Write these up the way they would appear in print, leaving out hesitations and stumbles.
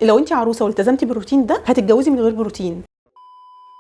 لو انت عروسه والتزمتي بالروتين ده هتتجوزي من غير بروتين.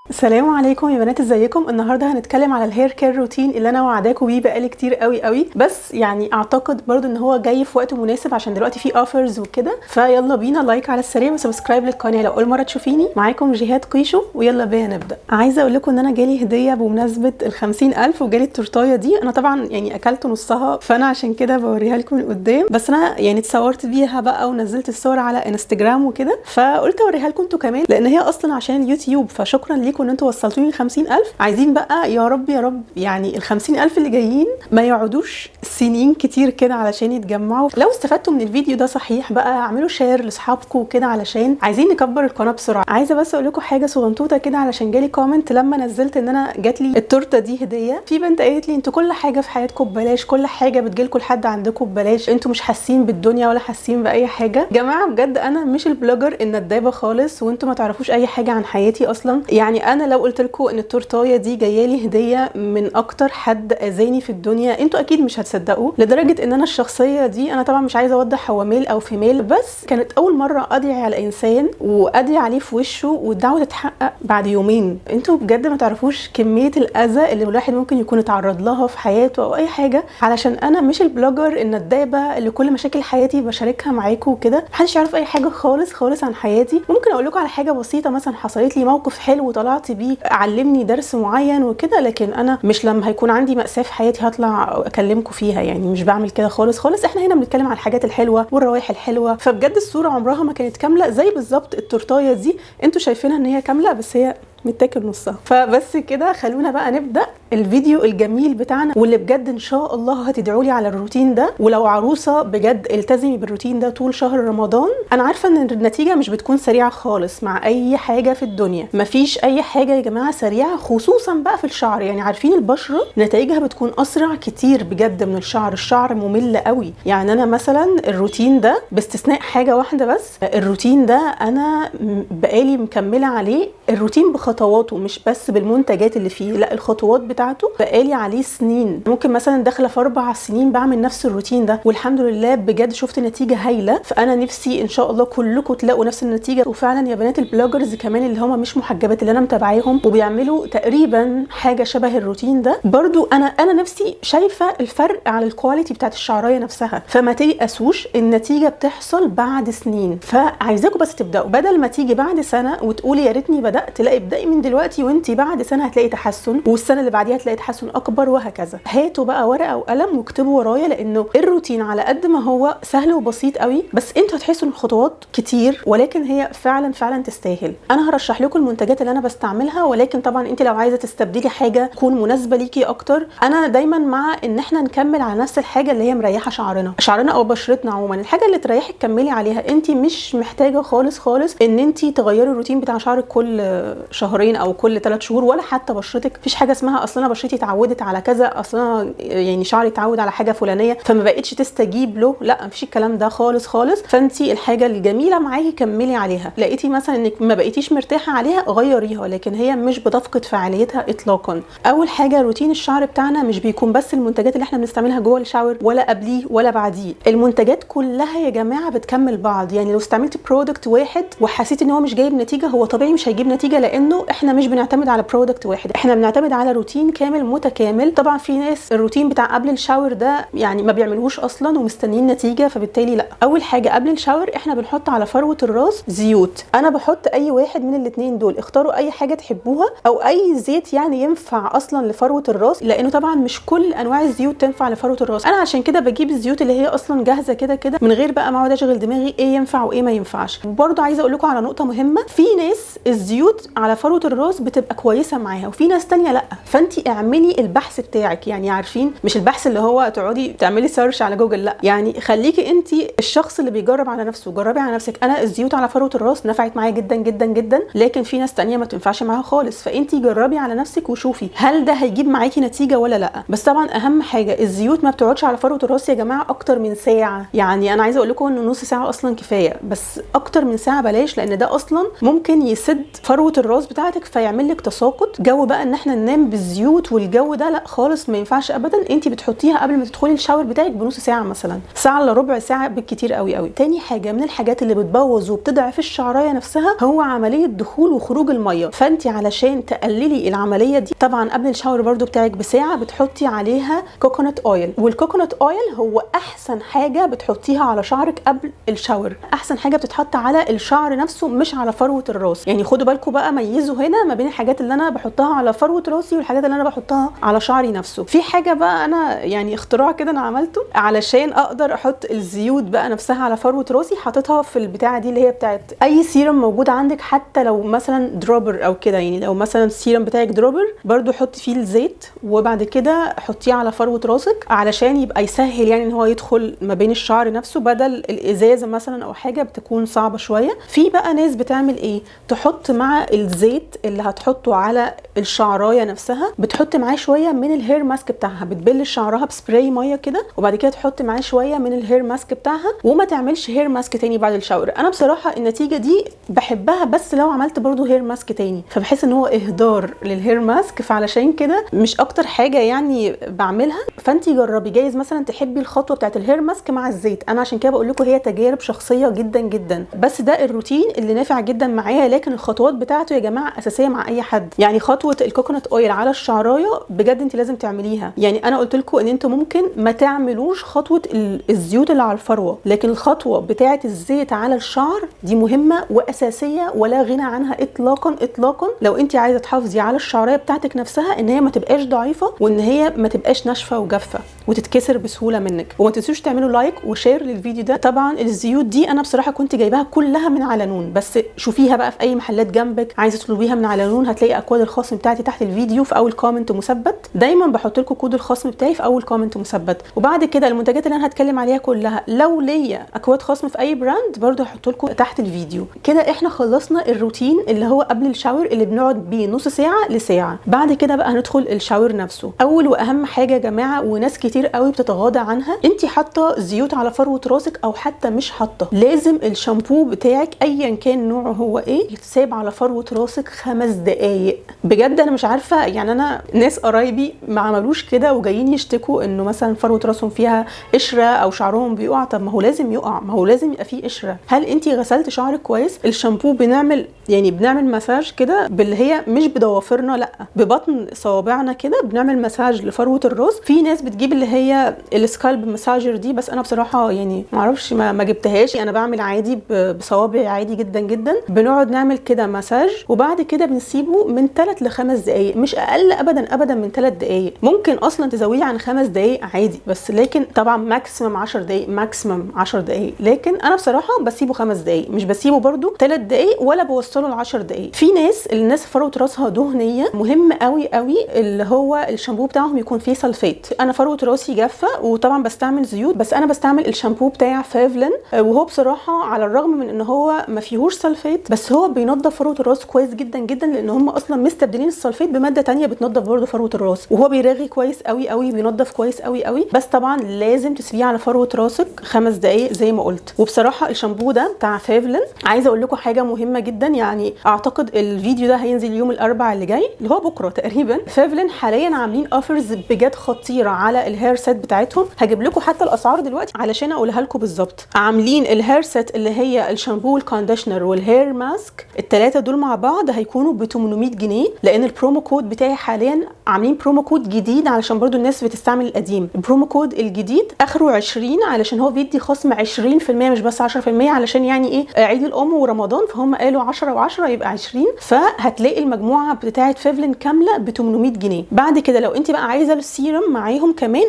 السلام عليكم يا بنات، ازيكم؟ النهارده هنتكلم على ال hair care routine اللي انا وعداكم بيه بقالي كتير قوي قوي، بس يعني اعتقد برضو ان هو جاي في وقت مناسب عشان دلوقتي في offers وكده. فيلا بينا، like على السريع و subscribe للقناة لو اول مرة تشوفيني. معاكم جهاد قيشو ويلا بينا نبدا. عايزه اقول لكم ان انا جالي هديه بمناسبة ال 50,000 وجالي التورتايه دي. انا طبعا يعني اكلت نصها، فانا عشان كده بوريها لكم من قدام، بس انا يعني اتصورت بيها بقى ونزلت الصور على انستجرام وكده، فقلت اوريها لكم انتوا كمان لان هي اصلا عشان اليوتيوب. فشكرا ليكم ان انتوا وصلتوني ل 50,000. عايزين بقى يا رب يا رب يعني ال 50,000 اللي جايين ما يقعدوش سنين كتير كده علشان يتجمعوا. لو استفدتوا من الفيديو ده صحيح بقى اعملوا share لاصحابكم وكده علشان عايزين نكبر القناة بسرعه. عايزه بس اقول لكم حاجة صغنطوطه كده علشان جالي comment لما نزلت ان انا جات لي التورتة دي هديه. في بنت قالت لي: انتوا كل حاجة في حياتكم ببلاش، كل حاجة بتجيلكم لحد عندكم ببلاش، انتوا مش حاسين بالدنيا ولا حاسين باي حاجه. جماعة بجد انا مش ال blogger الندابه خالص، وانتوا ما تعرفوش اي حاجة عن حياتي اصلا. يعني انا لو قلت لكم ان التورتايه دي جاية لي هديه من اكتر حد اذاني في الدنيا انتوا اكيد مش هتصدقوا، لدرجة ان انا الشخصية دي انا طبعا مش عايزه اوضح هو male او female، بس كانت اول مرة ادعي على انسان وادعي عليه في وشه والدعوة تتحقق بعد يومين. انتوا بجد ما تعرفوش كمية الاذى اللي الواحد ممكن يكون اتعرض لها في حياته او اي حاجه، علشان انا مش ال blogger الندابه اللي كل مشاكل حياتي بشاركها معاكم وكده. محدش يعرف اي حاجة خالص خالص عن حياتي. ممكن اقول لكم على حاجة بسيطة مثلا حصلت لي، موقف حلو طلعت بيه علمني درس معين وكده، لكن انا مش لما هيكون عندي مأساة في حياتي هطلع اكلمكم فيها، يعني مش بعمل كده خالص خالص. احنا هنا بنتكلم عن الحاجات الحلوة والروايح الحلوه. فبجد الصورة عمرها ما كانت كاملة زي بالظبط التورتايه دي، انتوا شايفينها ان هي كاملة بس هي متاكل نصها. فبس كده خلونا بقى نبدا الفيديو الجميل بتاعنا، واللي بجد ان شاء الله هتدعوا لي على الروتين ده. ولو عروسه بجد التزمي بالروتين ده طول شهر رمضان. انا عارفه ان النتيجة مش بتكون سريعة خالص مع اي حاجة في الدنيا، مفيش اي حاجة يا جماعة سريعة، خصوصا بقى في الشعر. يعني عارفين البشرة نتائجها بتكون اسرع كتير بجد من الشعر، الشعر ممل قوي. يعني انا مثلا الروتين ده باستثناء حاجة واحدة بس، الروتين ده انا بقالي مكملة عليه، الروتين بخطواته مش بس بالمنتجات اللي فيه، لا الخطوات بتاعته بقالي عليه سنين، ممكن مثلا داخله في 4 سنين بعمل نفس الروتين ده، والحمد لله بجد شفت نتيجة هايله. فانا نفسي ان شاء الله كلكم تلاقوا نفس النتيجه. وفعلا يا بنات ال bloggers كمان اللي هم مش محجبات اللي انا متابعاهم وبيعملوا تقريبا حاجة شبه الروتين ده برضو، انا نفسي شايفه الفرق على ال quality بتاعت الشعرايه نفسها. فما تيأسوش، النتيجة بتحصل بعد سنين. فعايزاكم بس تبداوا، بدل ما تيجي بعد سنة وتقولي يا ريتني بدات، لا ابدأي من دلوقتي وانت بعد سنة هتلاقي تحسن، والسنة اللي بعديها هتلاقي تحسن اكبر وهكذا. هاتوا بقى ورقة وقلم واكتبوا ورايا، لانه الروتين على قد ما هو سهل وبسيط قوي بس انتوا هتحسوا ان الخطوات كتير، ولكن هي فعلا فعلا تستاهل. انا هرشح لكم المنتجات اللي انا بستعملها، ولكن طبعا انت لو عايزه تستبدلي حاجة تكون مناسبة ليكي اكتر، انا دايما مع ان احنا نكمل على نفس الحاجة اللي هي مريحه شعرنا او بشرتنا عموما. الحاجة اللي تريحك كملي عليها، انت مش محتاجه خالص خالص ان انت تغيري الروتين بتاع شعرك كل شهرين او كل 3 شهور، ولا حتى بشرتك. مفيش حاجة اسمها اصل انا بشرتي اتعودت على كذا، اصل انا يعني شعري اتعود على حاجة فلانيه فما بقتش تستجيب له، لا مفيش الكلام ده خالص خالص. فانت الحاجة الجميلة معاكي كملي عليها، لقيتي مثلا انك ما بقيتيش مرتاحة عليها غيريها، لكن هي مش بتفقد فعاليتها اطلاقا. اول حاجة روتين الشعر بتاعنا مش بيكون بس المنتجات اللي احنا بنستعملها جوه ال shower ولا قبليه ولا بعديه، المنتجات كلها يا جماعة بتكمل بعض. يعني لو استعملتي product واحد وحسيتي ان هو مش جايب نتيجه، هو طبيعي مش هيجيب نتيجه، لانه احنا مش بنعتمد على product واحد، احنا بنعتمد على روتين كامل متكامل. طبعا في ناس الروتين بتاع قبل ال shower ده يعني ما بيعملوهوش اصلا ومستنيين نتيجه، فبالتالي لا. اول حاجة قبل ال shower احنا بنحط على فروه الراس زيوت. انا بحط اي واحد من الاثنين دول، اختاروا اي حاجة تحبوها او اي زيت يعني ينفع اصلا لفروه الراس، لانه طبعا مش كل انواع الزيوت تنفع لفروه الراس. انا عشان كده بجيب الزيوت اللي هي اصلا جاهزة كده كده من غير بقى ما اقعد اشغل دماغي ايه ينفع وايه ما ينفعش. وبرده عايزه اقول لكم على نقطة مهمه، في ناس الزيوت على فروه الراس بتبقى كويسة معاها وفي ناس تانية لا، فانت اعملي البحث بتاعك. يعني عارفين مش البحث اللي هو تقعدي تعملي search على جوجل، لا يعني خليكي انت الشخص اللي بيجرب على نفسه، جربي على نفسك. انا الزيوت على فروه الراس نفعت معايا جدا جدا جدا، لكن في ناس تانية ما تنفعش معاها خالص. فانت جربي على نفسك وشوفي هل ده هيجيب معاكي نتيجة ولا لا. بس طبعا اهم حاجة الزيوت ما بتقعدش على فروه الراس يا جماعة اكتر من ساعة. يعني انا عايزه اقول لكم ان نص ساعة اصلا كفاية، بس اكتر من ساعة بلاش، لان ده اصلا ممكن يسد فروه الراس بتاع بتاعتك فيعمل لك تساقط. جو بقى ان احنا ننام بالزيوت والجو ده لا خالص، ما ينفعش ابدا. انت بتحطيها قبل ما تدخلي ال shower بتاعك بنص ساعة مثلا، ساعة الا ربع ساعة بالكتير قوي قوي. تاني حاجة من الحاجات اللي بتبوظ وبتضعف الشعرايه نفسها هو عملية دخول وخروج المية. فانت علشان تقللي العملية دي طبعا قبل ال shower برده بتاعك بساعة بتحطي عليها coconut oil، وال coconut oil هو احسن حاجة بتحطيها على شعرك قبل ال shower، احسن حاجة بتتحط على الشعر نفسه مش على فروه الراس. يعني خدوا بالكم بقى، ميزوا هنا ما بين الحاجات اللي انا بحطها على فروه راسي والحاجات اللي انا بحطها على شعري نفسه. في حاجة بقى انا يعني اختراع كده انا عملته علشان اقدر احط الزيوت بقى نفسها على فروه راسي، حاططها في البتاعه دي اللي هي بتاعت اي سيرم موجود عندك، حتى لو مثلا dropper او كده. يعني لو مثلا السيرم بتاعك dropper برده حطي فيه الزيت وبعد كده حطيه على فروه راسك علشان يبقى يسهل يعني ان هو يدخل ما بين الشعر نفسه بدل الازازه مثلا او حاجة بتكون صعبة شوية. في بقى ناس بتعمل ايه، تحط مع الزيت اللي هتحطه على الشعرايه نفسها بتحط معاه شوية من ال hair mask بتاعها، بتبل شعرها بسبراي مية كده وبعد كده تحط معاه شوية من ال hair mask بتاعها وما تعملش hair mask تاني بعد ال shower. انا بصراحة النتيجة دي بحبها، بس لو عملت برضو hair mask تاني فبحس ان هو اهدار لل hair mask، فعلشان كده مش اكتر حاجة يعني بعملها. فانتي جربي، جايز مثلا تحبي الخطوة بتاعت ال hair mask مع الزيت. انا عشان كده بقول لكم هي تجارب شخصية جدا جدا، بس ده الروتين اللي نافع جدا معايا. لكن الخطوات بتاعته يا جماعة اساسية مع اي حد. يعني خطوة ال coconut oil على الشعرايه بجد انت لازم تعمليها. يعني انا قلت لكم ان انتوا ممكن ما تعملوش خطوة الزيوت اللي على الفروه، لكن الخطوة بتاعه الزيت على الشعر دي مهمة واساسية ولا غنى عنها اطلاقا اطلاقا لو انت عايزه تحافظي على الشعرايه بتاعتك نفسها ان هي ما تبقاش ضعيفة وان هي ما تبقاش ناشفة وجافه وتتكسر بسهولة منك. وما تنسوش تعملوا like و share للفيديو ده. طبعا الزيوت دي انا بصراحة كنت جايباها كلها من على نون، بس شوفيها بقى في اي محلات جنبك، عايزه تطلبيها من على نون هتلاقي اكواد الخصم بتاعتي تحت الفيديو في اول comment مثبت. دايما بحط لكم كود الخصم بتاعي في اول comment مثبت. وبعد كده المنتجات اللي انا هتكلم عليها كلها لو ليا اكواد خصم في اي brand برده هحط لكم تحت الفيديو. كده احنا خلصنا الروتين اللي هو قبل ال shower اللي بنقعد بيه نص ساعة لساعة. بعد كده بقى هندخل ال shower نفسه. اول واهم حاجة يا جماعة وناس كتير قوي بتتغاضى عنها، انت حاطه زيوت على فروه راسك او حتى مش حاطه، لازم الشامبو بتاعك ايا كان نوعه هو ايه يتساب على فروه راسك 5 دقائق. بجد انا مش عارفه، يعني انا ناس قرايبي ما عملوش كده وجايين يشتكوا انه مثلا فروه راسهم فيها قشرة او شعرهم بيقع. طب ما هو لازم يقع، ما هو لازم يبقى فيه قشرة. هل انت غسلت شعرك كويس؟ الشامبو بنعمل يعني بنعمل مساج كده باللي هي مش بضوافرنا، لا ببطن صوابعنا كده بنعمل مساج لفروه الراس. في ناس بتجيب اللي هي ال scalp massager دي، بس انا بصراحة يعني ما اعرفش ما جبتهاش، انا بعمل عادي بصوابعي عادي جدا جدا. بنقعد نعمل كده مساج وبعد كده بنسيبه من 3 ل 5 دقائق، مش اقل ابدا ابدا من 3 دقائق. ممكن اصلا تزودي عن 5 دقائق عادي، بس لكن طبعا maximum 10 دقائق، maximum 10 دقائق. لكن انا بصراحة بسيبه 5 دقائق، مش بسيبه برده 3 دقائق ولا بوصله ل 10 دقائق. في ناس الناس فروه راسها دهنية، مهم قوي قوي اللي هو الشامبو بتاعهم يكون فيه sulfate. انا فروه راسي جافة وطبعا بستعمل زيوت، بس انا بستعمل الشامبو بتاع فافلين، وهو بصراحة على الرغم من ان هو ما فيهوش sulfate بس هو بينظف فروه الراس كويس جدا جدا، لان هم اصلا مستبدلين ال sulfate بمادة ثانية بتنظف برده فروه الراس، وهو بيرغي كويس قوي قوي، بينظف كويس قوي قوي. بس طبعا لازم تسيبيه على فروه راسك 5 دقائق زي ما قلت. وبصراحة الشامبو ده بتاع فافلين عايزه اقول لكم حاجة مهمة جدا، يعني اعتقد الفيديو ده هينزل يوم الاربعاء اللي جاي اللي هو بكره تقريبا. فافلين حاليا عاملين offers بجد خطيرة على ال hair set بتاعتهم، هجيب لكم حتى الاسعار دلوقتي علشان اقولها لكم بالظبط. عاملين ال hair set اللي هي الشامبو وال conditioner وال hair mask، الثلاثة دول مع بعض هيكونوا ب 800 جنيه، لان ال promo code بتاعي حاليا عاملين promo code جديد علشان برضو الناس بتستعمل القديم. ال promo code الجديد اخره 20 علشان هو بيدي خصم 20% مش بس 10%، علشان يعني ايه عيد الام ورمضان، فهم قالوا 10 و10 يبقى 20. فهتلاقي المجموعة بتاعه فيفلين كاملة ب 800 جنيه. بعد كده لو انت بقى عايزه السيرم معاهم كمان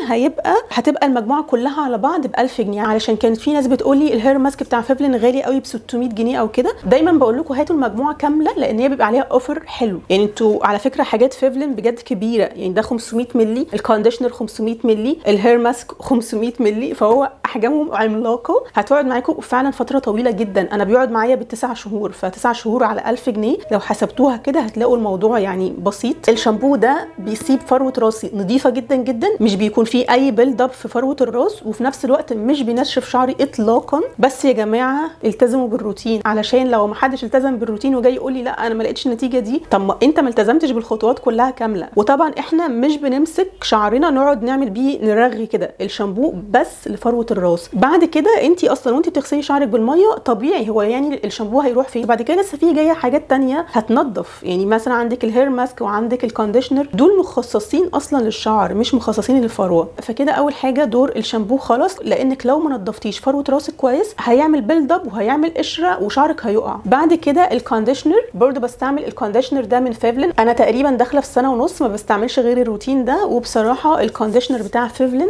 هتبقى المجموعة كلها على بعض ب 1000 جنيه، علشان كانت في ناس بتقول لي ال hair mask بتاع فيفلين غالي قوي ب 600 جنيه او كده. دايما بقول لكم هاتوا المجموعة كاملة لان هي بيبقى عليها offer حلو. يعني انتوا على فكرة حاجات فيفلين بجد كبيرة، يعني ده 500 مللي، ال conditioner 500 مللي، ال hair mask 500 مللي، فهو احجامهم عملاقة، هتقعد معاكم فعلا فترة طويلة جدا. انا بيقعد معايا بالتسع شهور، فتسع شهور على 1000 جنيه لو حسبتوها كده هتلاقوا الموضوع يعني بسيط. الشامبو ده بيسيب فروه راسي نظيفة جدا جدا، مش بيكون فيه فيه اي build up في فروه الراس، وفي نفس الوقت مش بينشف شعري اطلاقا. بس يا جماعة التزموا بالروتين، علشان لو ما حدش التزم بالروتين وجاي يقول لي لا انا ما لقيتش النتيجة دي، طب ما انت ما التزمتش بالخطوات كلها كاملة. وطبعا احنا مش بنمسك شعرنا نقعد نعمل بيه نرغي كده، الشامبو بس لفروه الراس. بعد كده انت اصلا وانت بتغسلي شعرك بالمية طبيعي هو يعني الشامبو هيروح فين؟ بعد كده لسه في جاية حاجات تانية هتنضف، يعني مثلا عندك ال hair mask وعندك ال conditioner، دول مخصصين اصلا للشعر مش مخصصين للفروه. فكده اول حاجة دور الشامبو خلاص، لانك لو ما نضفتيش فروه راسك كويس هيعمل build up وهيعمل قشرة وشعرك هيقع. بعد كده ال conditioner، برضو بستعمل ال conditioner ده من فيفلين، انا تقريبا داخله في سنة ونص ما بستعملش غير الروتين ده، وبصراحة ال conditioner بتاع فيفلين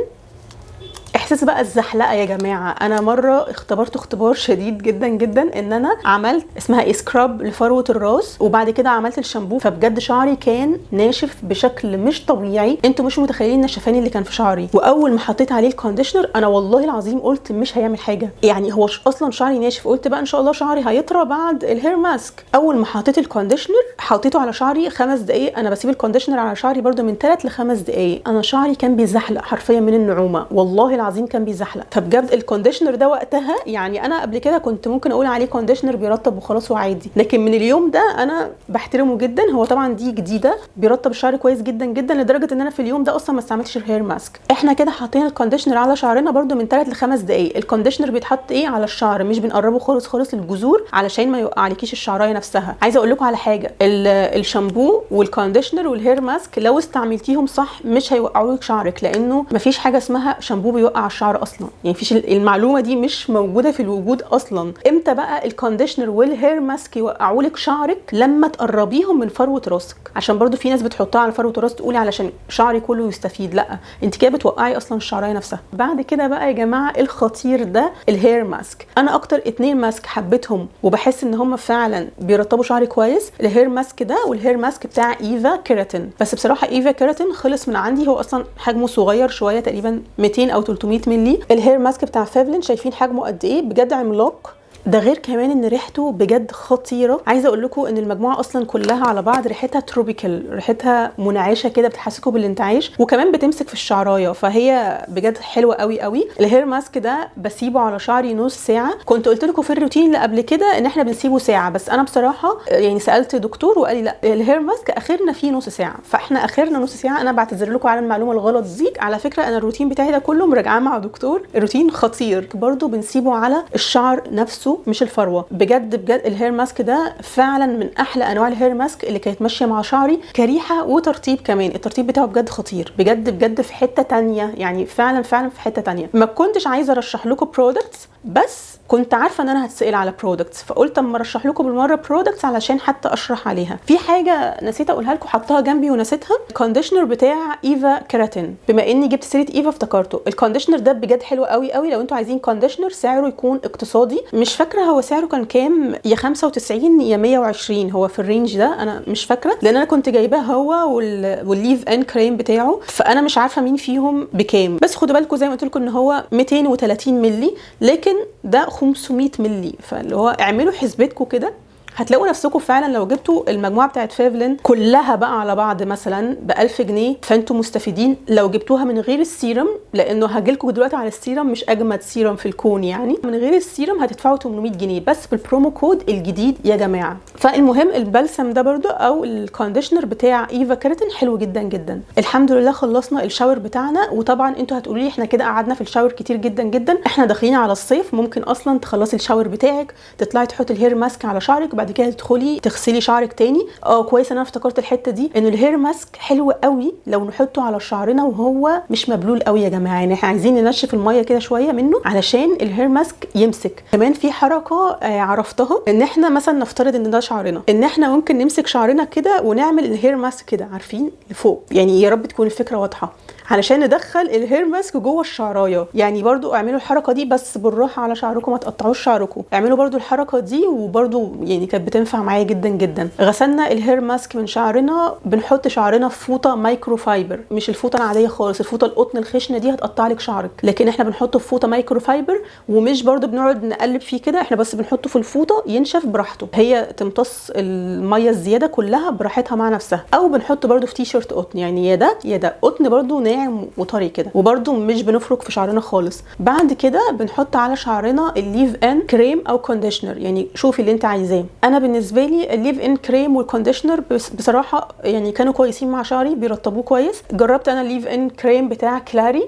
احساس بقى الزحلقه يا جماعة. انا مرة اختبرت اختبار شديد جدا جدا، ان انا عملت اسمها ايه scrub لفروه الراس، وبعد كده عملت الشامبو، فبجد شعري كان ناشف بشكل مش طبيعي، انتوا مش متخيلين النشفان اللي كان في شعري. واول ما حطيت عليه ال conditioner انا والله العظيم قلت مش هيعمل حاجة، يعني هو اصلا شعري ناشف، قلت بقى ان شاء الله شعري هيطرى بعد ال hair mask. اول ما حطيت ال conditioner حطيته على شعري 5 دقائق، انا بسيب ال conditioner على شعري برده من 3 ل 5 دقائق، انا شعري كان بيزحلق حرفيا من النعومه، والله العظيم كان بيزحلق. فبجد ال conditioner ده وقتها، يعني انا قبل كده كنت ممكن اقول عليه conditioner بيرطب وخلاص وعادي، لكن من اليوم ده انا بحترمه جدا. هو طبعا دي جديدة، بيرطب الشعر كويس جدا جدا، لدرجة ان انا في اليوم ده اصلا ما استعملتش ال hair mask. احنا كده حاطين ال conditioner على شعرنا برده من 3 ل 5 دقائق. ال conditioner بيتحط ايه على الشعر، مش بنقربه خالص خالص للجذور علشان ما يوقعلكيش الشعرايه نفسها. عايزه اقول لكم على حاجة، الشامبو وال conditioner وال hair mask لو استعملتيهم صح مش هيوقعوا لك شعرك، لانه مفيش حاجة اسمها شامبو بيوقع الشعر اصلا، يعني مفيش، المعلومة دي مش موجودة في الوجود اصلا. امتى بقى ال conditioner وال hair mask يوقعوا لك شعرك؟ لما تقربيهم من فروه راسك، عشان برضو في ناس بتحطها على فروه الراس تقولي علشان شعري كله يستفيد، لا انت كده بتوقعي اصلا الشعرايه نفسها. بعد كده بقى يا جماعة الخطير ده ال hair mask. انا اكتر 2 mask حبيتهم وبحس ان هم فعلا بيرطبوا شعري كويس، ال hair mask ده وال hair mask بتاع ايفا كيراتين. بس بصراحة ايفا كيراتين خلص من عندي، هو اصلا حجمه صغير شوية تقريبا 200 او 300 مللي. ال hair mask بتاع فيفلين شايفين حجمه قد ايه، بجد عملاق. ده غير كمان ان ريحته بجد خطيرة. عايزه اقول لكم ان المجموعة اصلا كلها على بعض ريحتها tropical، ريحتها منعشه كده، بتحسسكم بالانتعاش، وكمان بتمسك في الشعرايه، فهي بجد حلوة قوي قوي. ال hair mask ده بسيبه على شعري نص ساعة، كنت قلت لكم في الروتين اللي قبل كده ان احنا بنسيبه ساعة، بس انا بصراحة يعني سالت دكتور وقال لي لا ال hair mask اخرنا فيه نص ساعة، فاحنا اخرنا نص ساعة. انا بعتذر لكم على المعلومة الغلط دي. على فكرة انا الروتين بتاعي ده كله مراجعاه مع دكتور، الروتين خطير. برده بنسيبه على الشعر نفسه مش الفروه. بجد بجد ال hair mask ده فعلا من احلى انواع ال hair mask اللي كانت ماشية مع شعري، كريحه وترطيب كمان. الترطيب بتاعه بجد خطير، بجد بجد في حتة تانية، يعني فعلا فعلا في حتة تانية. ما كنتش عايزه ارشح لكم products، بس كنت عارفه ان انا هتسال على products، فقلت اما ارشح لكم بالمرة products علشان حتى اشرح عليها. في حاجة نسيت اقولها لكم، حطها جنبي ونسيتها، ال conditioner بتاع ايفا كيراتين. بما اني جبت سيره ايفا افتكرته. ال conditioner ده بجد حلو قوي قوي. لو انتوا عايزين conditioner سعره يكون اقتصادي، مش فاكره هو سعره كان كام، يا 95 يا 120، هو في ال range ده انا مش فاكره، لان انا كنت جايباه هو وال leave in cream بتاعه، فانا مش عارفه مين فيهم بكام. بس خدوا بالكم زي ما قلت لكم ان هو 230 مللي، لكن ده 500 مللي، فاللي هو اعملوا حسبتكم كده هتلاقوا نفسكم فعلا لو جبتوا المجموعة بتاعت فيفلين كلها بقى على بعض مثلا ب 1000 جنيه فانتوا مستفيدين. لو جبتوها من غير السيرم، لانه هاجيلكم دلوقتي على السيرم، مش اجمد سيرم في الكون يعني، من غير السيرم هتدفعوا 800 جنيه بس بال promo code الجديد يا جماعة. فالمهم البلسم ده برده او ال conditioner بتاع ايفا كيراتين حلو جدا جدا. الحمد لله خلصنا ال shower بتاعنا. وطبعا انتوا هتقولوا لي احنا كده قعدنا في ال shower كتير جدا جدا، احنا داخلين على الصيف، ممكن اصلا تخلصي ال shower بتاعك تطلعي تحطي ال hair mask على شعرك وبعد كده تدخلي تغسلي شعرك تاني. كويس انا افتكرت الحتة دي، انه ال hair mask حلو قوي لو نحطه على شعرنا وهو مش مبلول قوي يا جماعة، يعني احنا عايزين ننشف المية كده شوية منه علشان ال hair mask يمسك. كمان في حركة عرفتها، ان احنا مثلا نفترض ان ده شعرنا، ان احنا ممكن نمسك شعرنا كده ونعمل ال hair mask كده، عارفين، لفوق، يعني يا رب تكون الفكرة واضحة، علشان ندخل ال hair mask جوه الشعرايه. يعني برضو اعملوا الحركة دي بس بالراحة على شعركم، ما تقطعوش شعركم، اعملوا برضو الحركة دي، وبرضو يعني كانت بتنفع معايا جدا جدا. غسلنا ال hair mask من شعرنا، بنحط شعرنا في فوطه مايكرو فايبر، مش الفوطه العادية خالص، الفوطه القطن الخشنة دي هتقطع لك شعرك، لكن احنا بنحطه في فوطه مايكرو فايبر، ومش برضو بنقعد نقلب فيه كده، احنا بس بنحطه في الفوطه ينشف براحته، هي تمتص المية الزيادة كلها براحتها مع نفسها. او بنحطه برضو في تي شيرت قطن، يعني يا ده يا ده، قطن برضو ناعم ناعم وطري كده، وبرده مش بنفرك في شعرنا خالص. بعد كده بنحط على شعرنا ال leave in cream او conditioner، يعني شوفي اللي انت عايزاه. انا بالنسبة لي ال leave in cream وال conditioner بصراحة يعني كانوا كويسين مع شعري، بيرطبوه كويس. جربت انا ال leave in cream بتاع كلاري،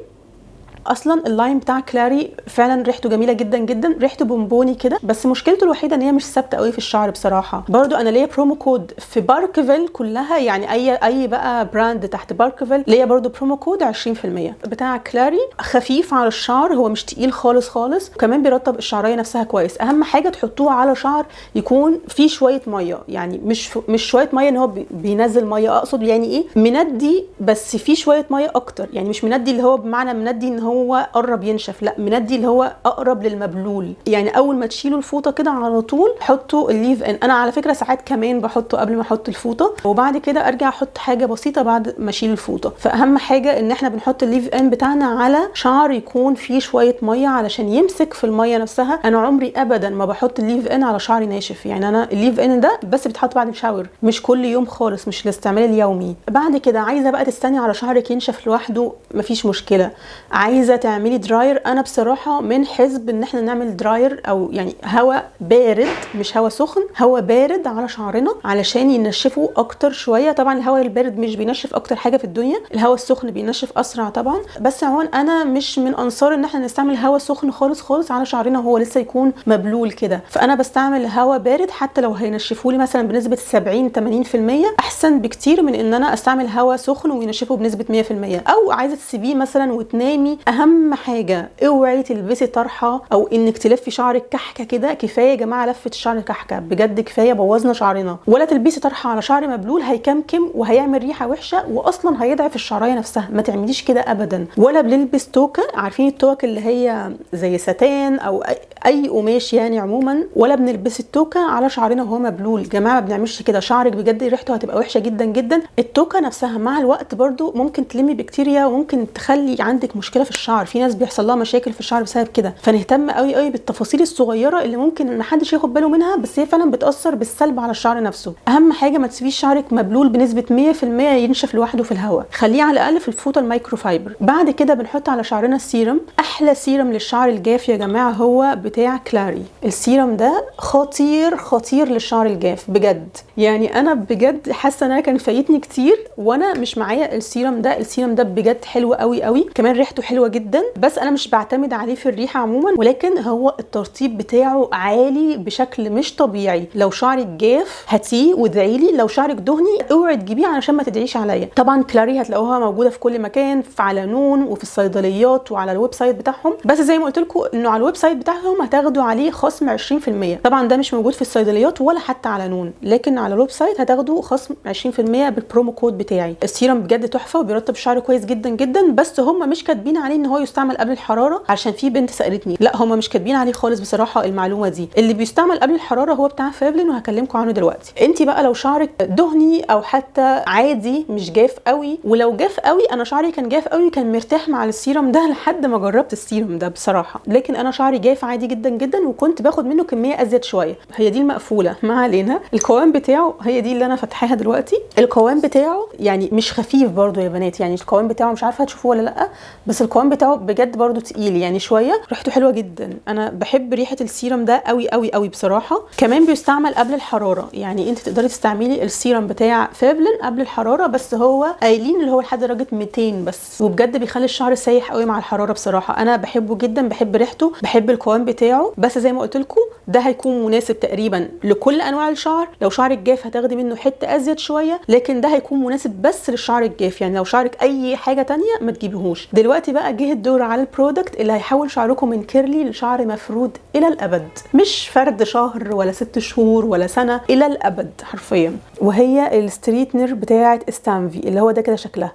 اصلا ال line بتاع كلاري فعلا ريحته جميلة جدا جدا، ريحته بونبوني كده، بس مشكلته الوحيدة ان هي مش ثابتة قوي في الشعر بصراحة. برضو انا ليا promo code في باركفيل كلها، يعني اي بقى brand تحت باركفيل ليا برضو promo code 20%. بتاع كلاري خفيف على الشعر، هو مش تقيل خالص خالص، وكمان بيرطب الشعرية نفسها كويس. اهم حاجة تحطوه على شعر يكون فيه شوية مية، يعني مش شوية مية ان هو بينزل مية، اقصد يعني ايه مندي بس فيه شوية مية اكتر، يعني مش مندي اللي هو بمعنى مندي ان هو قرب ينشف، لا مندي اللي هو اقرب للمبلول. يعني اول ما تشيلوا الفوطه كده على طول حطوا ال leave in. انا على فكرة ساعات كمان بحطه قبل ما احط الفوطه، وبعد كده ارجع احط حاجة بسيطة بعد ما اشيل الفوطه. فاهم حاجة ان احنا بنحط ال leave in بتاعنا على شعر يكون فيه شوية مية علشان يمسك في المية نفسها. انا عمري ابدا ما بحط ال leave in على شعري ناشف، يعني انا ال leave in ده بس بيتحط بعد ال shower، مش كل يوم خالص، مش الاستعمال اليومي. بعد كده عايزه بقى تستني على شعرك ينشف لوحده، مفيش مشكلة. عايزه تعملي dryer، انا بصراحة من حزب ان احنا نعمل dryer او يعني هواء بارد، مش هواء سخن، هواء بارد على شعرنا علشان ينشفه اكتر شوية. طبعا الهواء البارد مش بينشف اكتر حاجة في الدنيا، الهواء السخن بينشف اسرع طبعا، بس عموما انا مش من انصار ان احنا نستعمل هواء سخن خالص خالص على شعرنا وهو لسه يكون مبلول كده. فانا بستعمل هواء بارد حتى لو هينشفه لي مثلا بنسبة 70 80% احسن بكتير من ان انا استعمل هواء سخن وينشفه بنسبة 100%. او عايزه تسيبيه مثلا وتنامي، اهم حاجة اوعي تلبسي طرحه او انك تلفي شعرك كحكه كده، كفاية يا جماعة لفه الشعر كحكه بجد، كفاية بوظنا شعرنا. ولا تلبسي طرحه على شعر مبلول، هيكمكم وهيعمل ريحه وحشة واصلا هيضعف الشعرية نفسها، ما تعمليش كده ابدا. ولا بنلبس توكه، عارفين التوك اللي هي زي ستان او اي قماش يعني عموما، ولا بنلبس التوكه على شعرنا وهو مبلول. جماعة ما بنعملش كده، شعرك بجد ريحته هتبقى وحشة جدا جدا. التوكه نفسها مع الوقت برضو ممكن تلمي بكتيريا وممكن تخلي عندك مشكلة في الشعر، في ناس بيحصل لها مشاكل في الشعر بسبب كده. فنهتم قوي قوي بالتفاصيل الصغيرة اللي ممكن ما حدش ياخد باله منها، بس هي فعلا بتاثر بالسلب على الشعر نفسه. اهم حاجة ما تسيبيش شعرك مبلول بنسبة 100% ينشف لوحده في الهواء، خليه على الاقل في الفوطه المايكروفايبر. بعد كده بنحط على شعرنا السيرم. احلى سيرم للشعر الجاف يا جماعة هو بتاع كلاري. السيرم ده خطير خطير للشعر الجاف بجد، يعني انا بجد حاسه ان انا كان فايتني كتير وانا مش معايا السيرم ده. السيرم ده بجد حلو قوي قوي، كمان ريحته حلوة جدا، بس انا مش بعتمد عليه في الريحة عموما، ولكن هو الترطيب بتاعه عالي بشكل مش طبيعي. لو شعرك جاف هاتيه وادعي لي، لو شعرك دهني اوعي تجيبيه علشان ما تدعيش عليا. طبعا كلاري هتلاقوها موجودة في كل مكان، في على نون وفي الصيدليات وعلى ال website بتاعهم، بس زي ما قلت لكم انه على ال website بتاعهم هتاخدوا عليه خصم 20%. طبعا ده مش موجود في الصيدليات ولا حتى على نون، لكن على ال website هتاخدوا خصم 20% بال promo code بتاعي. السيرم بجد تحفة وبيرطب الشعر كويس جدا جدا، بس هم مش كاتبين عليه ان هو يستعمل قبل الحرارة، عشان في بنت سالتني، لا هم مش كاتبين عليه خالص بصراحة المعلومة دي. اللي بيستعمل قبل الحرارة هو بتاع فافلين وهكلمكم عنه دلوقتي. انت بقى لو شعرك دهني او حتى عادي مش جاف قوي، ولو جاف قوي، انا شعري كان جاف قوي كان مرتاح مع السيرم ده لحد ما جربت السيرم ده بصراحة، لكن انا شعري جاف عادي جدا جدا وكنت باخد منه كمية ازيد شوية. هي دي المقفولة، ما علينا. القوام بتاعه هي دي اللي انا فاتحاها دلوقتي. القوام بتاعه يعني مش خفيف برده يا بنات، يعني القوام بتاعه مش عارفه هتشوفوه ولا لا، بس القوام بتاعه بجد برده تقيل يعني شوية، ريحته حلوة جدا. انا بحب ريحه السيرم ده قوي قوي قوي بصراحة. كمان بيستعمل قبل الحرارة، يعني انت تقدري تستعملي السيرم بتاع فافلين قبل الحرارة، بس هو قايلين اللي هو لحد درجه 200 بس، وبجد بيخلي الشعر سايح قوي مع الحرارة بصراحة. انا بحبه جدا، بحب ريحته، بحب القوام بتاعه، بس زي ما قلت لكم ده هيكون مناسب تقريبا لكل انواع الشعر. لو شعرك جاف هتاخدي منه حتة ازيد شوية، لكن ده هيكون مناسب بس للشعر الجاف، يعني لو شعرك اي حاجة تانية ما تجيبيهوش. دلوقتي بقى جه الدور على ال product اللي هيحول شعركم من curly لشعر مفرود الى الابد، مش فرد شهر ولا 6 شهور ولا سنة، الى الابد حرفيا، وهي ال straightener بتاعه استانفي اللي هو ده كده شكلها.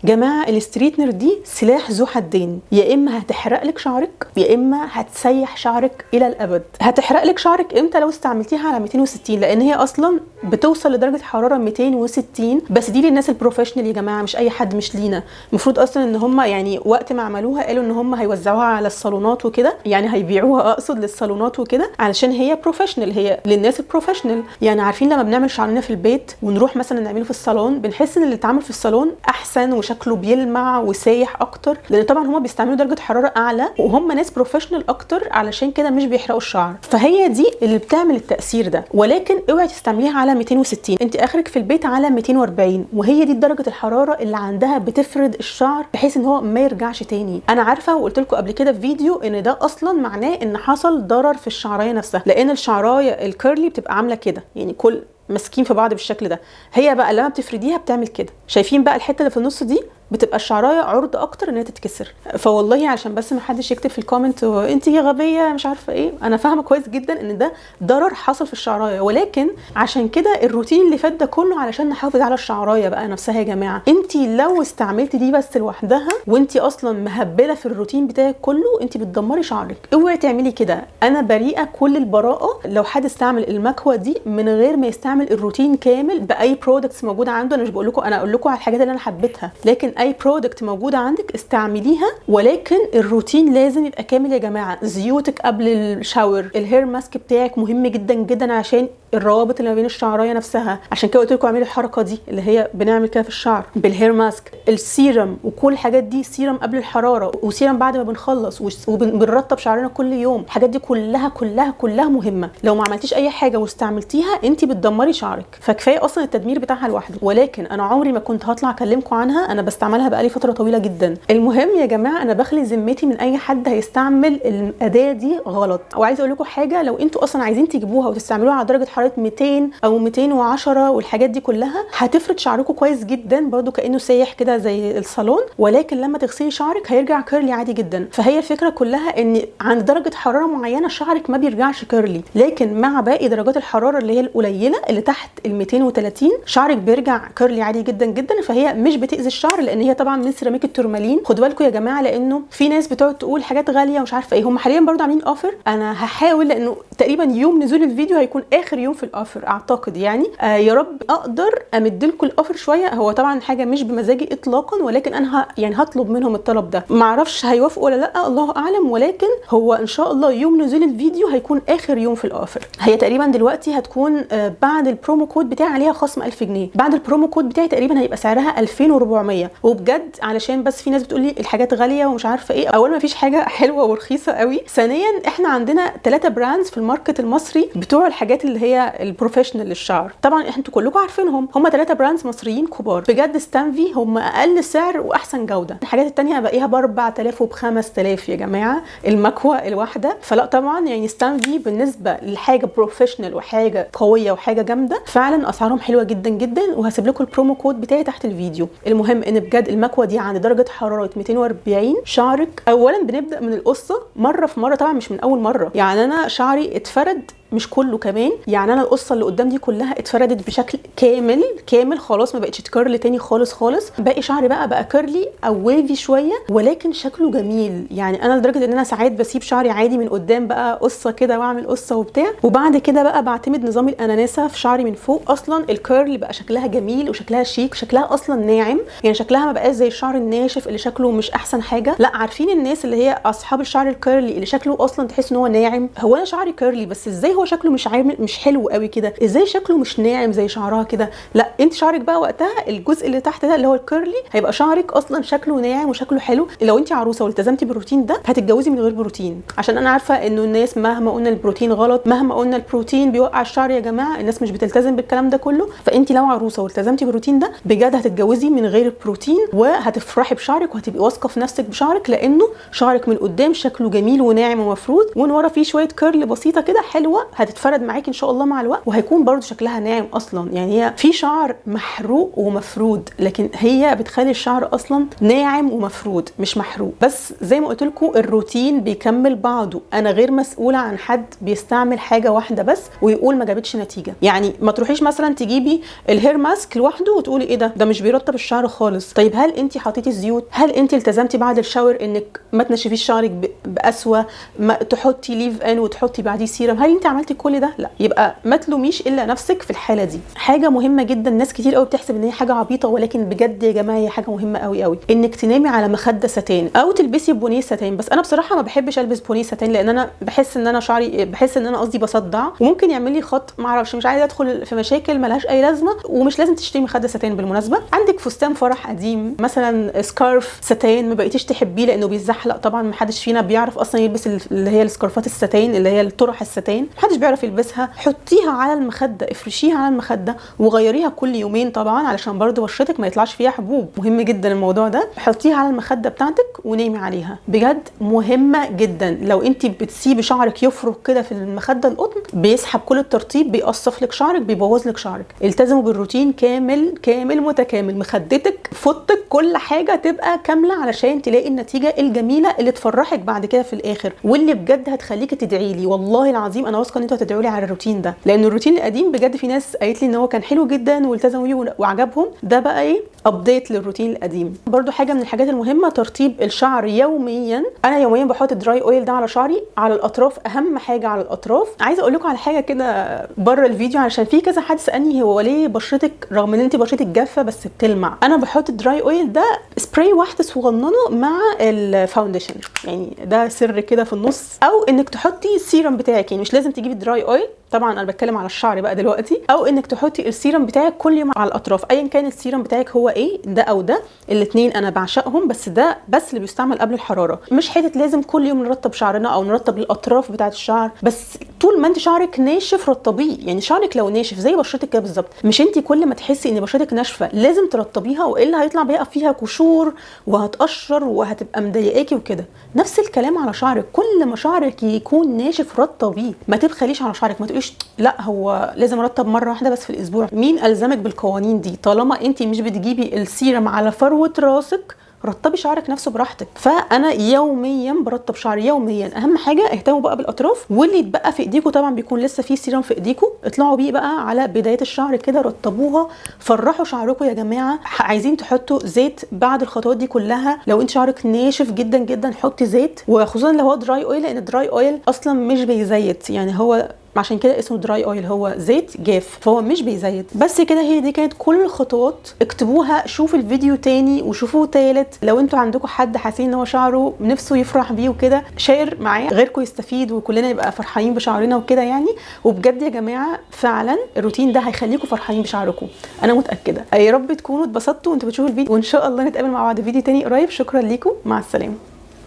جماعة ال straightener دي سلاح ذو حدين، يا اما هتحرق لك شعرك يا اما هتسيح شعرك الى الابد. هتحرق لك شعرك امتى؟ لو استعملتيها على 260، لان هي اصلا بتوصل لدرجة حرارة 260، بس دي للناس ال professional يا جماعة، مش اي حد، مش لينا. المفروض اصلا ان هم يعني وقت ما عملوها قالوا ان هم هيوزعوها على الصالونات وكده، يعني هيبيعوها اقصد للصالونات وكده، علشان هي professional، هي للناس ال professional. يعني عارفين لما بنعمل شعرنا في البيت ونروح مثلا نعمله في الصالون، بنحس ان اللي اتعمل في الصالون احسن وشكله بيلمع وسايح اكتر، لان طبعا هما بيستعملوا درجه حرارة اعلى وهم ناس professional اكتر، علشان كده مش بيحرقوا الشعر. فهي دي اللي بتعمل التاثير ده. ولكن اوعي تستعمليها على 260، انت اخرك في البيت على 240، وهي دي درجه الحرارة اللي عندها بتفرد الشعر بحيث ان هو ما يرجعش تاني. انا عارفه وقلت لكم قبل كده في فيديو ان ده اصلا معناه ان حصل ضرر في الشعرايه نفسها، لان الشعرايه ال curly بتبقى عامله كده، يعني كل ماسكين في بعض بالشكل ده. هي بقى لما بتفرديها بتعمل كده، شايفين بقى الحتة اللي في النص دي بتبقى الشعرايه عرضه اكتر ان هي تتكسر. فوالله عشان بس ما حدش يكتب في ال comment انت يا غبية مش عارفه ايه، انا فاهمه كويس جدا ان ده ضرر حصل في الشعرايه، ولكن عشان كده الروتين اللي فات ده كله علشان نحافظ على الشعرايه بقى نفسها يا جماعة. انت لو استعملتي دي بس لوحدها وانت اصلا مهبله في الروتين بتاعك كله، انت بتدمري شعرك. اوعي تعملي كده، انا بريئة كل البراءة لو حد استعمل المكوه دي من غير ما يستعمل الروتين كامل باي products موجودة عنده. انا مش بقول لكم، انا اقول لكم على الحاجات اللي انا حبيتها، لكن اي product موجودة عندك استعمليها، ولكن الروتين لازم يبقى كامل يا جماعة. زيوتك قبل ال shower، ال hair mask بتاعك مهم جدا جدا عشان الروابط اللي ما بين الشعرايه نفسها، عشان كده قلت لكم اعملوا الحركة دي اللي هي بنعمل كده في الشعر بال hair mask، ال serum وكل الحاجات دي، سيرم قبل الحرارة وسيرم بعد ما بنخلص، وبنرطب شعرنا كل يوم. الحاجات دي كلها كلها كلها مهمة. لو ما عملتيش اي حاجة واستعملتيها انت بتدمري شعرك، فكفايه اصلا التدمير بتاعها لوحده. ولكن انا عمري ما كنت هطلع اكلمكم عنها، انا بستعملها بقالي فترة طويلة جدا. المهم يا جماعة انا بخلي ذمتي من اي حد هيستعمل الاداة دي غلط. وعايزه اقول لكم حاجة، لو انتوا اصلا عايزين تجيبوها وتستعملوها على درجه حرارة 200 او 210 والحاجات دي كلها، هتفرد شعركم كويس جدا برده كانه سايح كده زي الصالون، ولكن لما تغسلي شعرك هيرجع curly عادي جدا. فهي الفكرة كلها ان عند درجه حرارة معينة شعرك ما بيرجعش curly، لكن مع باقي درجات الحرارة اللي هي القليلة اللي تحت ال 230 شعرك بيرجع curly عادي جدا جدا. فهي مش بتاذي الشعر لان هي طبعا من سيراميك التورمالين. خدوا بالكم يا جماعة، لانه في ناس بتقعد تقول حاجات غالية ومش عارفه ايه، هم حاليا برده عاملين offer. انا هحاول لانه تقريبا يوم نزول الفيديو هيكون اخر يوم في ال offer اعتقد، يعني يا رب اقدر امد لكم ال offer شوية. هو طبعا حاجة مش بمزاجي اطلاقا، ولكن انا يعني هطلب منهم الطلب ده، معرفش هيوافقوا ولا لا الله اعلم، ولكن هو ان شاء الله يوم نزول الفيديو هيكون اخر يوم في ال offer. هي تقريبا دلوقتي هتكون بعد ال promo code بتاعي عليها خصم 1000 جنيه، بعد ال promo code بتاعي تقريبا هيبقى سعرها 2400. وبجد علشان بس في ناس بتقول لي الحاجات غالية ومش عارفه ايه، اولا ما فيش حاجة حلوة ورخيصه قوي، ثانيا احنا عندنا 3 brands في ال market المصري بتوع الحاجات اللي هي ال professional للشعر، طبعا انتوا كلكم عارفينهم، هم 3 brands مصريين كبار بجد. ستانفي هم اقل سعر واحسن جوده، الحاجات الثانية باقيها ب 4000 وب 5000 يا جماعة المكوه الواحدة. فلا طبعا يعني ستانفي بالنسبة لحاجة professional وحاجه قوية وحاجه جامدة فعلا اسعارهم حلوة جدا جدا، وهسيب لكم ال promo code بتاعي تحت الفيديو. المهم ان بجد المكوه دي عند درجه حرارة 240 شعرك اولا بنبدا من القصة مرة في مرة، طبعا مش من اول مرة، يعني انا شعري اتفرد مش كله كمان، يعني انا القصة اللي قدام دي كلها اتفردت بشكل كامل كامل خلاص، ما بقتش curly تاني خالص خالص. باقي شعري بقى curly او wavy شوية، ولكن شكله جميل. يعني انا لدرجة ان انا ساعات بسيب شعري عادي من قدام بقى قصة كده واعمل قصة وبتاع، وبعد كده بقى بعتمد نظام الاناناسه في شعري من فوق. اصلا ال curl بقى شكلها جميل وشكلها شيك وشكلها اصلا ناعم، يعني شكلها ما بقاش زي الشعر الناشف اللي شكله مش احسن حاجة. لا عارفين الناس اللي هي اصحاب الشعر ال curly اللي شكله اصلا تحس ان هو ناعم، هو انا شعري curly بس ازاي هو شكله مش عامل مش حلو قوي كده، ازاي شكله مش ناعم زي شعرها كده؟ لا انت شعرك بقى وقتها الجزء اللي تحت ده اللي هو ال curly هيبقى شعرك اصلا شكله ناعم وشكله حلو. لو انت عروسه والتزمتي بالروتين ده هتتجوزي من غير بروتين، عشان انا عارفه انه الناس مهما قلنا البروتين غلط، مهما قلنا البروتين بيوقع الشعر يا جماعة، الناس مش بتلتزم بالكلام ده كله. فانت لو عروسه والتزمتي بالروتين ده بجد هتتجوزي من غير بروتين، وهتفرحي بشعرك وهتبقي واثقة في نفسك بشعرك، لانه شعرك من قدام شكله جميل وناعم ومفرود، ومن ورا فيه شوية curl بسيطة كده حلوة هتتفرد معاكي ان شاء الله مع الوقت، وهيكون برده شكلها ناعم اصلا. يعني هي في شعر محروق ومفرود، لكن هي بتخلي الشعر اصلا ناعم ومفرود مش محروق. بس زي ما قلت لكم الروتين بيكمل بعضه، انا غير مسؤولة عن حد بيستعمل حاجة واحدة بس ويقول ما جابتش نتيجة. يعني ما تروحيش مثلا تجيبي ال hair mask لوحده وتقولي ايه ده مش بيرطب الشعر خالص. طيب هل انت حطيتي الزيوت؟ هل انت التزمتي بعد ال shower انك ما تنشفيش شعرك بقسوه، ما تحطي leave in وتحطي بعديه سيرم؟ هل انت عملتي عملتي كل ده؟ لا، يبقى ما تلوميش الا نفسك في الحالة دي. حاجة مهمة جدا، ناس كتير قوي بتحسب ان هي حاجة عبيطه، ولكن بجد يا جماعة هي حاجة مهمة قوي قوي، انك تنامي على مخده ستان او تلبسي بونيه ستان. بس انا بصراحة ما بحبش البس بونيه ستان، لان انا بحس ان انا شعري، بحس ان انا قصدي بصدع، وممكن يعمل لي خط، ما اعرفش، مش عايزه ادخل في مشاكل ملهاش اي لازمه. ومش لازم تشتري مخده ستان بالمناسبة، عندك فستان فرح قديم مثلا، scarf ستان ما بقيتيش تحبيه لانه بيزحلق، طبعا ما حدش فينا بيعرف اصلا يلبس اللي هي السكارفات الستان، اللي هي الطرح الستان، ما حدش بيعرف يلبسها. حطيها على المخدة، افرشيها على المخدة وغيريها كل يومين طبعا، علشان برضو بشرتك ما يطلعش فيها حبوب، مهم جدا الموضوع ده. حطيها على المخدة بتاعتك ونامي عليها، بجد مهمة جدا. لو انت بتسيبي شعرك يفرك كده في المخدة القطن، بيسحب كل الترطيب، بيقصف لك شعرك، بيبوظ لك شعرك. التزموا بالروتين كامل كامل متكامل، مخدتك، فوطك، كل حاجة تبقى كاملة علشان تلاقي النتيجة الجميلة اللي تفرحك بعد كده في الاخر، واللي بجد هتخليكي تدعي لي. والله العظيم انا واثقة ان انتوا هتدعوا لي على الروتين ده، لان الروتين القديم بجد في ناس قالت لي ان هو كان حلو جدا والتزموا بيه وعجبهم. ده بقى ايه، update للروتين القديم. برضو حاجة من الحاجات المهمة، ترطيب الشعر يوميا. انا يوميا بحط dry oil ده على شعري، على الاطراف، اهم حاجة على الاطراف. عايزه اقول لكم على حاجة كده بره الفيديو، علشان في كذا حد سالني هو ليه بشرتك رغم ان انت بشرتك جافة بس بتلمع. انا بحط dry oil ده سبراي واحدة صغننه مع ال foundation، يعني ده سر كده في النص، او انك تحطي السيرم بتاعك، يعني مش لازم تجيبي dry oil، طبعا انا بتكلم على الشعر بقى دلوقتي، او انك تحطي السيرم بتاعك كل يوم على الاطراف، ايا كان السيرم بتاعك هو ايه، ده او ده، الاثنين انا بعشقهم، بس ده بس اللي بيستعمل قبل الحرارة. مش حتة لازم كل يوم نرطب شعرنا او نرطب الاطراف بتاعه الشعر، بس طول ما انت شعرك ناشف رطبيه. يعني شعرك لو ناشف زي بشرتك كده بالظبط، مش انت كل ما تحسي ان بشرتك ناشفة لازم ترطبيها، والا هيطلع بقى فيها قشور وهتقشر وهتبقى مضايقاكي وكده. نفس الكلام على شعرك، كل ما شعرك يكون ناشف رطبيه، ما تبخليش على شعرك، ما تقوليش لا هو لازم ارطب مرة واحدة بس في الاسبوع. مين الزمك بالقوانين دي؟ طالما انت مش بتجيبي السيرم على فروه راسك، رطبي شعرك نفسه براحتك. فانا يوميا برطب شعري يوميا. اهم حاجة اهتموا بقى بالاطراف، واللي يتبقى في ايديكم طبعا بيكون لسه فيه سيرم في ايديكم، اطلعوا بيه بقى على بداية الشعر كده، رطبوها، فرحوا شعركم يا جماعة. عايزين تحطوا زيت بعد الخطوات دي كلها، لو انت شعرك ناشف جدا جدا حطي زيت، وخصوصا لو هو dry oil، لان dry oil اصلا مش بيزيت، يعني هو عشان كده اسمه dry oil، هو زيت جاف فهو مش بيزيت. بس كده هي دي كانت كل الخطوات، اكتبوها، شوفوا الفيديو تاني وشوفوه تالت. لو انتوا عندكم حد حاسين ان هو شعره نفسه يفرح بيه وكده، share معاه، غيركم يستفيد وكلنا نبقى فرحانين بشعرنا وكده يعني. وبجد يا جماعة فعلا الروتين ده هيخليكم فرحانين بشعركم، انا متاكدة. يا رب تكونوا اتبسطتوا وانتوا بتشوفوا الفيديو، وان شاء الله نتقابل مع بعض فيديو تاني قريب. شكرا ليكم، مع السلامة.